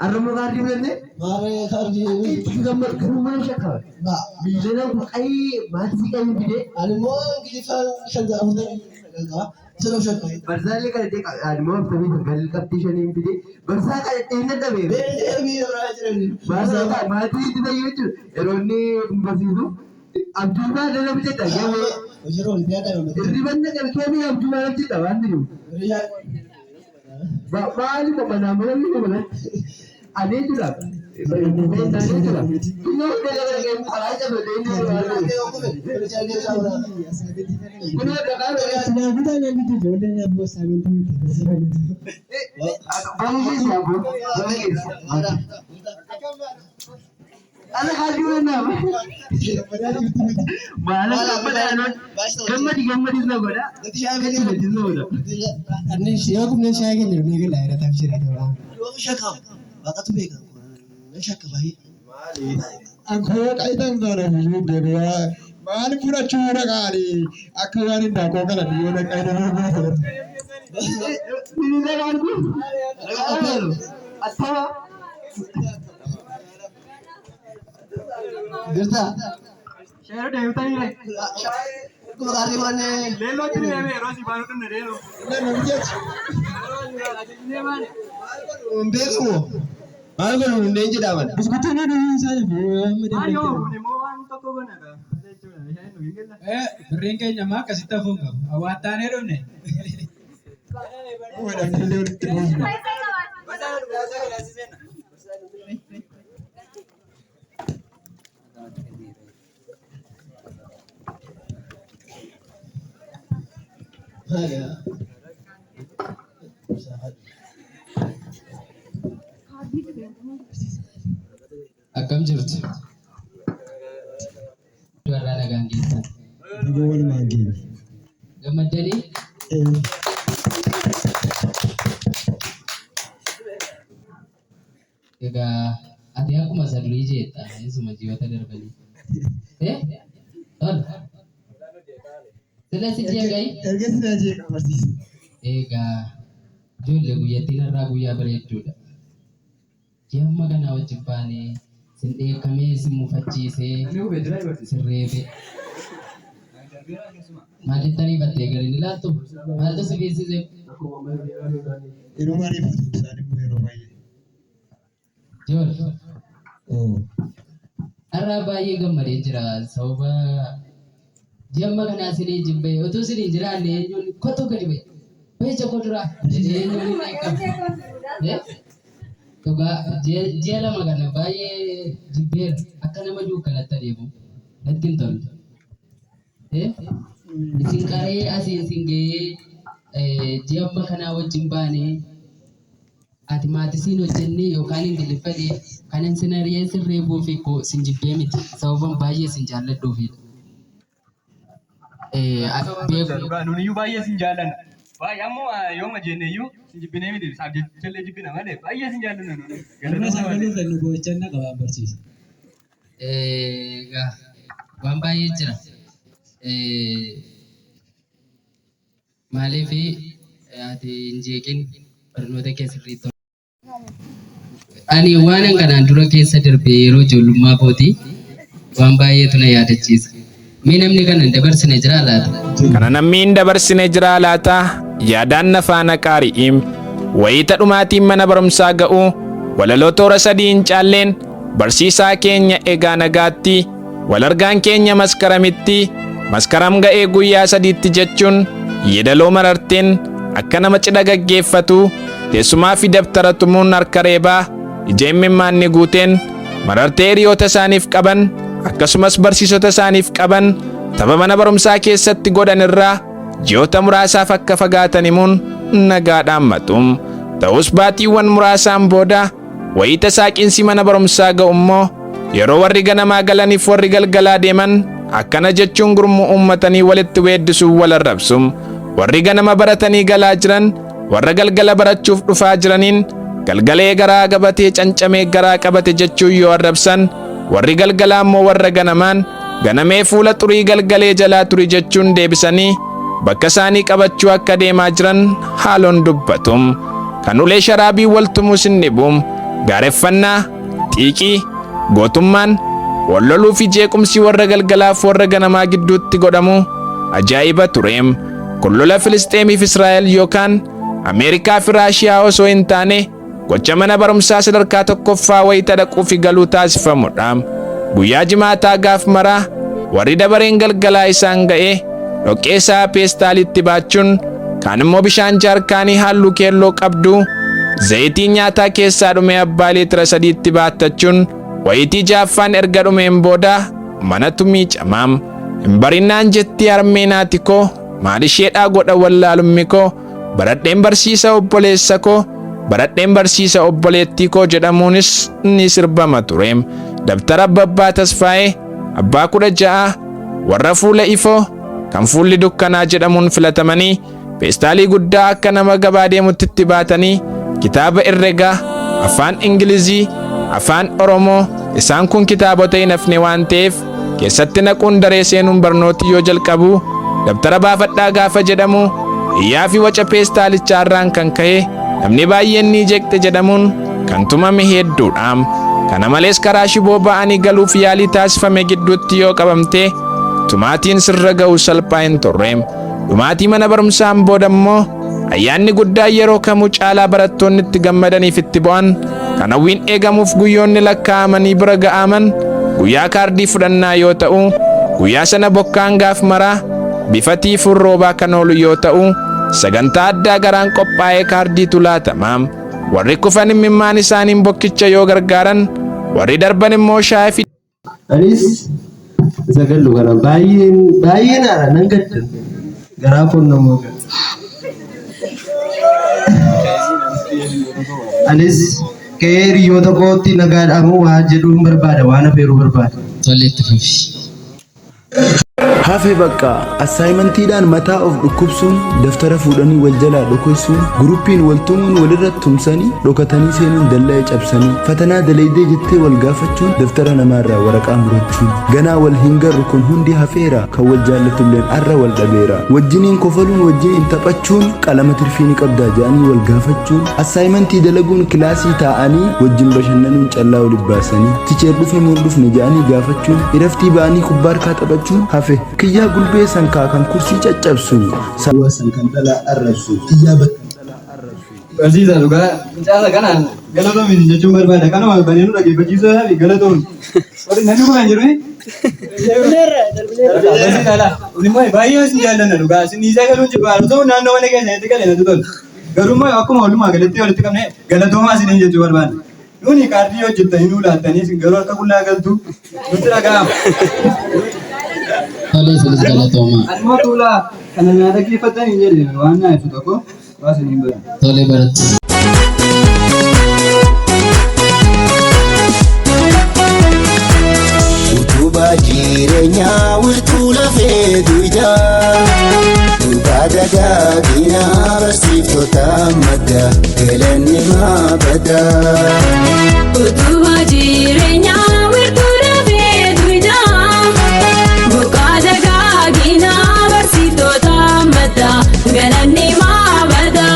Har'a immoo kaardii fudhannee Maaree kaardii. akka itti gammadu garuu mana shakka. Ba. Miilanaan kun qayii maatisii qayii fidee Ani immoo Ingiliffaan 5 49 qaba. Isa of shakka. Barsaallee kadhatee ani immoo 49 qabxii shaniin fidee barsaa kadhatee hin dadhabee. Deebii irraa jiran. Maatii itti fayyadu jechuudha. Yeroo inni barsiisu abjuu isaa dhala bitedha. Gamee Hojiirra ooltee adda gammadu. hirriban naqan keemii abjuu maal hojjedha waan jiru. Maali manaa mana inni manatti ani jechuudha. Ani jechuudha. Inni hunda gara gahee karaa cabatee inni kun dhagaa Baga keessa abboo baga keessa. Ana kaardii fudhannaa. Maalan gammadaa gammadi gammadis na godha. Gammadi na godha. Yoo kumneen shaayii keenya dhufnee gala irra jira ta'aa. Shakka. Waaqatu beeka. Shakka baay'ee. Ankoo qayitan sana fiiguu deebi'aa maal fudhachuu dhaqaani akka waan hin daakoo galan yoo dhaqaa Miniza kaardii. Attama. Jirtaa? Sheeroo deemtanii Akkuma kaardii fudhannee. leellootti ni deemee yeroo si baanu dhumne leelloo. Hin beekamu. Maal godhu hundeen jedhaman. Biskuutiin isaanii fi Maal yoo humne immoo waan tokko goona jechuudha. Bishaan nu hin galla. Birriin keenya ammaa akkasitti hafuun qabu. Awwaattaanee dhumne. Namni walitti buusne. Akkam jirtu? Warraa nagaan geessan. Baga walumaan geenye. Gammaddanii? Egaa ati akkuma isa durii jeetta isuma ji'oota darbanii. Eh? Tol. Sila si jeeqai? Erga sinaa jeeqa barsiisa. Egaa ijoollee guyyattiin har'aa guyyaa bareedduudha. Ji'a amma kanaa wajjin baanee sin dheekkamee sin mufachiisee sin reebe. Maal jettanii battee gadi ni ilaaltu? Maaltu si geessise? Yeroo ariifatu isaan immoo yeroo baay'ee. Jool. Har'aa baay'ee gammadee jira sababa ji'a amma kanaa sinii jibbee utuu sinii hin jiraanne eenyuun kottu gadi ba'i. Ba'i koo duraa jedhee eenyuun hin dheekkamu. Dhugaa ji'a 2 kana baay'ee jibbeera akka nama dukkanatti adeemu natti hin tolle. Isin qaree asiin isin ga'ee ji'a amma kanaa wajjin baanee ati maatisiin hojjennee yookaan ingiliffadhe kanan sin ari'ee sin reebuu fi koo sin jibbee miti sababan baay'ee sin jaalladhuufidha. Dhugaa nuun iyyuu baay'ee sin jaallanna. Baay'ee ammoo yooma jenne iyyuu sin jibbinee miti isaaf jechallee jibbina malee baay'ee sin jaallanna nuun. Amma sagalee fennu goochanna qabaan barsiisa. Egaa waan baay'ee jira. Maaliif ati hin jeeqin barnoota kee sirriitti. Ani waan kanaan dura keessa darbe yeroo ijoollummaa kooti waan baay'eetu na yaadachiisa. Mee namni kana hin dabarsine jiraa laata? Kana namni hin dabarsine jiraa laata? Yaadaan na faana qaari'i. Wayita dhumaatiin mana barumsaa ga'u walaloo toora sadii hin caalleen barsiisaa keenya egaa nagaatti wal argaan keenya maskaramitti maskaram ga'ee guyyaa sadiitti jechuun yeedaloo mararteen akka nama cidha gaggeeffatu teessumaa fi dabtara tumuun harka reebaa ija imimmaanni guuteen marartee hiriyoota isaaniif qaban akkasumas barsiisota isaaniif qaban tapha mana barumsaa keessatti godhan irraa ji'oota muraasaaf akka fagaatan himuun nagaa dhaammatu. Ta'us baatiiwwan muraasaan booda wayita saaqiinsi mana barumsaa ga'u immoo yeroo warri ganamaa galaniif warri galgalaa deeman akkana jechuun gurmuu uummatanii walitti weeddisuun wal arrabsu. Warri ganama baratanii galaa jiran warra galgala barachuuf dhufaa jiraniin galgalee garaa gabatee cancamee garaa qabate jechuun yoo arrabsan warri galgalaa immoo warra ganamaan ganamee fuula xurii galgalee jalaa turi jechuun deebisanii bakka isaanii qabachuu akka deemaa jiran haaloon dubbatu. Kan ulee sharaabii waltumuus hin dhibu. Gaareffannaa, xiiqii, gootummaan, wal loluu fi jeequmsi warra galgalaaf warra ganamaa gidduutti godhamu ajaa'iba tureem. Kun lola Filisxeemiif Israa'el yookaan Ameerikaa fi Raashiyaa osoo hin taane gocha mana barumsaa sadarkaa tokkoffaa wayita dhaquu fi galuu taasifamudha. Guyyaa Jimaataa gaaf maraa warri dabareen galgalaa isaan ga'ee dhoqqee isaa peestaalitti baachuun, kaan immoo bishaan jaarkaanii halluu keelloo qabdu zayitii nyaataa keessaa dhume abbaa liitira 3tti baattachuun wayitii jaaffaan erga dhumeen booda manatu miicamaam. Hin barinnaan jettii harmee naati koo, maal isheedhaa godha wallaalummi koo, baradheen barsiisa obboleessa koo, baradheen barsiisa obboleettii koo jedhamuunis ni sirbama ture. Dabtara Abbabbaa Tasfaayee abbaa 16 warra fuula ifoo kan fuulli dukkanaa jedhamuun filatamanii peestaalii guddaa akka nama gabaa deemutti itti baatanii kitaaba herregaa, afaan Ingilizii, afaan Oromoo, isaan kun kitaabota hin hafne waan ta'eef keessatti naquun daree seenuun barnooti yoo jalqabu dabtara baafadhaa gaafa jedhamu iyyaa fi waca peestaalichaa irraan kan ka'e namni baay'een ni jeqxe jedhamuun kan tumame hedduudha. Kana malees karaa shiboo ba'anii galuuf yaalii taasifame gidduutti yoo qabamte tumaatiin sirra ga'u salphaa hin turre. Dhumaatii mana barumsaan booda immoo ayyaanni guddaa yeroo kamuu caalaa barattoonni itti gammadaniif itti bo'an kan hawwiin eegamuuf guyyoonni lakkaa'amanii bira ga'aman guyyaa kaardii fudhannaa yoo ta'u, guyyaa sana bokkaan gaaf maraa bifa tiifuun roobaa kan oolu yoo ta'u, sagantaa addaa garaan qophaa'ee kaardiitu laatama. Warri kufan imimmaan isaaniin bokkicha yoo gargaaran, warri darban immoo shaayii fi Anis isa gallu kana baay'een baay'een aara, nan gadda, garaa koon namoo gadda. Anis ka'ee hiriyoota kootti nagaa dhaamuu waan jedhuun barbaada, waan afeeruu barbaada. Tole, itti fufi. Hafe bakka assignmentiidhaan mataa of dhukkubsuun, daftara fuudhanii wal jalaa dhokessuun, groupiin wal tumuun, walirra tumsanii dhokatanii seenuun, dallaa cabsanii fatanaa dalaydee jettee wal gaafachuun, daftara namaarraa waraqaa murachuun, ganaa wal hin garru, kun hundi hafeera. Kan wal jaallatulleen arra wal dhabeera. Wajjiniin kofaluun, wajjiniin taphachuun, qalama tirfii ni qabdaa jedhanii wal gaafachuun, assignmentii dalaguun, kilaasii taa'anii wajjin bashannanuun, callaa waliif baasanii teacher dhufe moo hin dhufne jedhanii gaafachuun, iraftii ba'anii kubbaa harkaa taphachuun hafe. Kiyyaa gulbee sankaa kan kursii caccabsu. Saawwa san kan dhalaa arrabsu. Kiyyaa Barsiisa, dhugaa mucaasa kanaan galatoomi jechuun barbaada. Kanuma banee nu dhaggeeffachiisuudhaaf galatoomi. Warri namni kun hin jiru. Barsiisa laa. Kun immoo baay'ee isin jaallanna dhugaa. Isin dhiisaa galuun jibbaa ta'u naannoo mana keessanitti galee natti tola. Garuu immoo akkuma walumaa galatti walitti qabnee galatoomaa isiniin jechuu barbaada. Nuni kaardii hojjettanii nuu laattanii, isin garuu harka qullaa galtu, nutti dhaga'ama. Tole, isinis galatoomaa. Ani immoo tuulaa kana naa dhaggeeffattan hin jedhe, waan naa ibsu tokko waa isiniin bara. Tole, barattu. Utubaa jireenyaa, wirtuu lafee dugdaa, duukaa dagaaginaa, barsiiftota madda galanni maabadaa. Utubaa jireenyaa, wirtuu lafee dugdaa, buqqaa dagaaginaa, barsiiftota madda galanni maabadaa.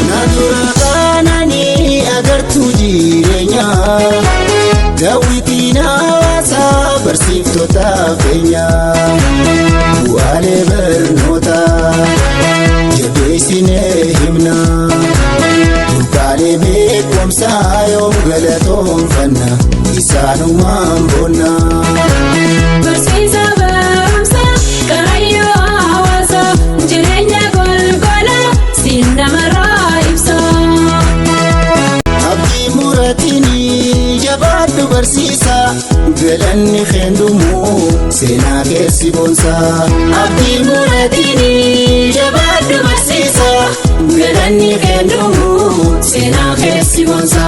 Natura kananii agartuu jireenyaa, daawwitiin hawaasaa, barsiiftota keenyaa, bu'aalee barnootaa jabeessinee himna, burqaalee beekumsaa yoom galatoonfanna, isaanumaan boonna. Barsiisa barumsa kaayyoo hawaasa, jireenya golgola siin namarraa ibsa. Abdii muratinii jabaadhu barsiisa, galanni keendumu seenaa keessi boonsa. Abdii muratinii jabaadhu barsiisa, galanni keendumu seenaa keessi boonsa.